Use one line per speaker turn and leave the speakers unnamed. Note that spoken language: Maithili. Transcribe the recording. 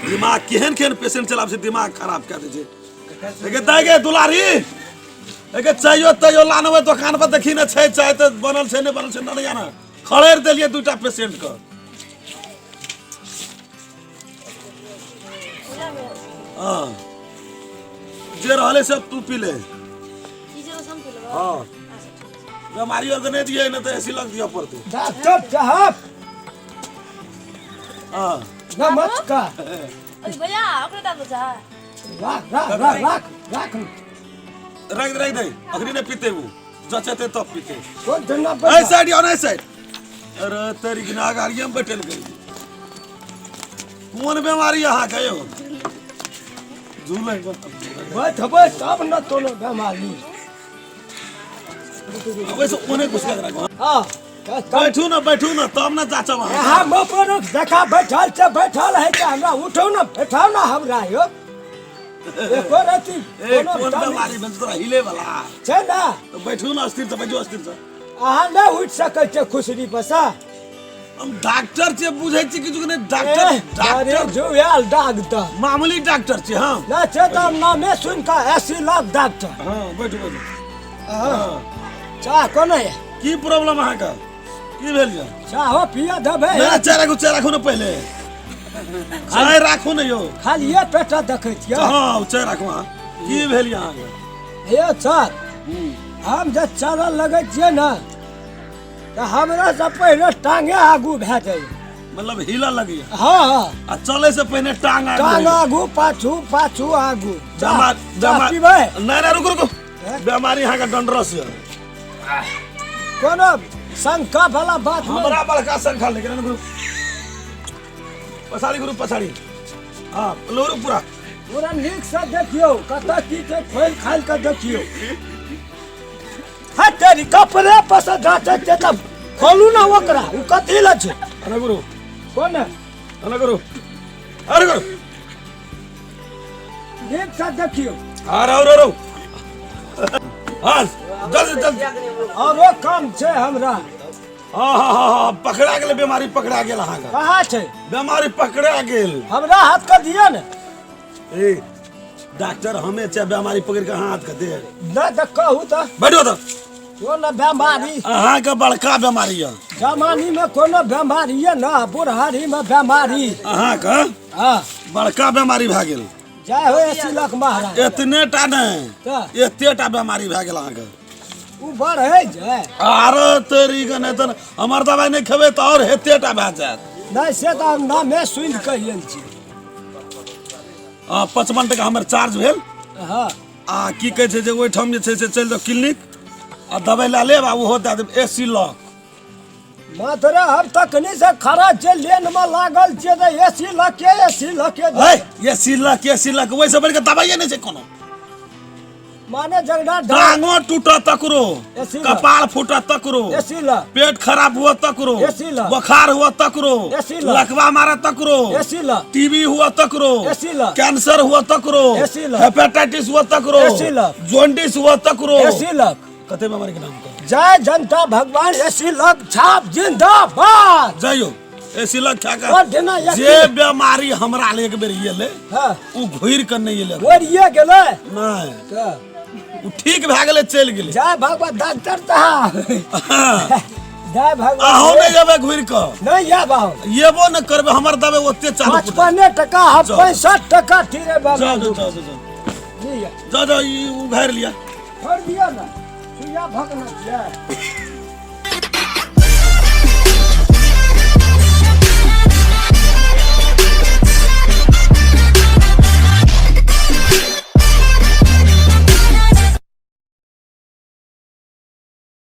दिमाग केहन केहन पेशेंट चलाबै छै, दिमाग खराब कए दै छै। एके दाइ गे दुलारी, एके चाहियो तैयो लानबै दोकान पर, देखी ने छै चाय तऽ बनल छै, नहि बनल छै नहि जाना। खड़ेर देलियै दूटा पेशेंट के। हाँ, जे रहले सब तू पी ले। हाँ, बीमारी और नहीं दिए ना तो ऐसी लग दिया पड़ते।
डॉक्टर साहब।
हाँ।
नमस्कार।
अरे भैया, ओकरे दाल बचा।
राख राख राख राख राख।
रख दे, रख दे, अखनी नहीं पीते, वो जचते तब पीते।
कोन ठंडा?
ऐ साइड आओ ना साइड। अरे तेरी गिना गाड़ी में बैठल गई, कोन बीमारी अहाँ के यौ? झूले
बैठबै तब न तोनो बेमारी।
वैसे ओने घुस के राखो।
हाँ।
बैठू ना, बैठू ना, तब ना जाचब अहाँ।
यहाँ मपरक देखा बैठल छै, बैठल है छै, हमरा उठौ ना, बैठाउ ना हमरा यौ। एको रति
ए
कोनो
कोन
कमी
बीमारी भेल तोरा हिले वाला
छै ना?
तो बैठू ना स्थिर से, बैठू स्थिर से।
अहाँ नहि उठि सकै छियै खुसरी पर से।
हम डॉक्टर छियै, बुझै छी किछु नहि डॉक्टर।
अरे
डॉक्टर
जुएल डॉक्टर।
मामूली डॉक्टर छियै हम।
नहि छै तऽ हम नामे सुनि कऽ 80 लाख डॉक्टर।
हाँ, बैठू बैठू।
हाँ। चाह कोना यऽ?
की प्रॉब्लम अहाँके की भेल यऽ?
चाहो पिया देबै?
नहि, चाय राखू, चाय राखू ने, पहिले चाय राखू ने यौ।
खालिए पेट देखै छियै।
हाँ, चाय राखू अहाँ। की भेल यऽ अहाँके?
हे सर, हम जे चलऽ लगै छियै ने तऽ हमरा से पहिले टांगे आगू भए जाइए।
मतलब हिलऽ लगैया?
हाँ।
आ चले से पहिने टांग आगू?
टांग आगू पाछू, पाछू आगू।
बेमार
चाह
बेमार
पीबै?
नहि नहि, रुकू रुकू। बेमारी अहाँके डंडरस यऽ।
कोनो शंका वाला बात नहि।
हमरा बड़का शंका लेकिन गुरु, पछाड़ी गुरु, पछाड़ी। हाँ, लोरू पूरा।
पूरा नीक से देखियौ, कतऽ की छै, खोलि खालि कऽ देखियौ। है तेरी, कपड़े पर से जाँचै छियै तऽ खोलू ने ओकरा, ओ कथी लए छै?
अरे गुरु।
कोन है?
अरे गुरु, अरे गुरु।
नीक से देखियौ।
अरे अरे अरे, हाँ, जल्दी जल्दी।
आरो काम छै हमरा।
हाँ हाँ हाँ हाँ, पकड़ा गेल बीमारी, पकड़ा गेल अहाँके।
कहाँ छै?
बीमारी पकड़ा गेल।
हमरा हाथ के दिअ ने।
ए डॉक्टर हमे छै, बीमारी पकड़ के हाथ के दे?
नहि तऽ कहू तऽ।
बैठो तऽ।
कोनो बेमारी।
अहाँके बड़का बीमारी यऽ।
जवानी में कोनो बेमारी यऽ न, बुढ़ारी में बेमारी।
अहाँके बड़का बीमारी भए गेल।
जय हो 80 लाख महाराज।
एतने टा नहि।
तऽ?
एते टा बीमारी भए गेल अहाँके।
ओ बढ़ै छै।
आरो तेरी के नहि तऽ हमर दवाइ नहि खेबै तऽ आओर एते टा भए जायत।
नहि, से तऽ हम नामे सुनि कऽ आयल छी।
55 टका हमर चार्ज भेल। आ की कहै छै जे ओहिठाम जे छै से चलि जाउ क्लिनिक आ दवाइ लए लेब आ ओहो दए देब एसी लॉक।
मात्र हम तखनी से खड़ा छियै, लेन में लागल छियै तऽ एसी लके, एसी लके।
है एसी लॉक, एसी लॉक, ओहिसँ बढ़ि कऽ दवाइए नहि छै कोनो।
माने झगड़ा।
टांगो टूटत तकरो।
AC lock.
कपार फूटत तकरो।
AC lock.
पेट खराब हुआ तकरो।
AC lock.
बुखार हुआ तकरो।
AC lock.
लकवा मारा तकरो।
AC lock.
टीबी हुआ तकरो।
AC lock.
कैंसर हुआ तकरो।
AC lock.
हेपेटाइटिस हुआ तकरो।
AC lock.
जॉन्डिस हुआ तकरो।
AC lock.
कते बीमारी के नाम कहू?
जय जनता भगवान, एसी लॉक छाप जिंदाबाद।
जइयो एसी लॉक खा
और
के
देना
जे बीमारी हमरा ले एक बेर एलै,
हाँ,
ओ घुरि के नहि एलै।
ओरिये गेलै।
नहि।
तऽ?
ओ ठीक भए गेलै, चलि गेलै।
जय भगवान डॉक्टर साहब, जय भगवान।
अहूँ नहि जेबै घुरि कऽ?
नहीं आब हम।
एबो नहि करबै, हमर दबाइ ओते चालू।
55 टका हम
जाओ।
65 टका ठीक बाबा।
जाओ जाओ जाओ जाओ।
जी।
जाओ जाओ, ई उघारि लिअ।
छोड़ दिअ ने, सुइया भकना छियै।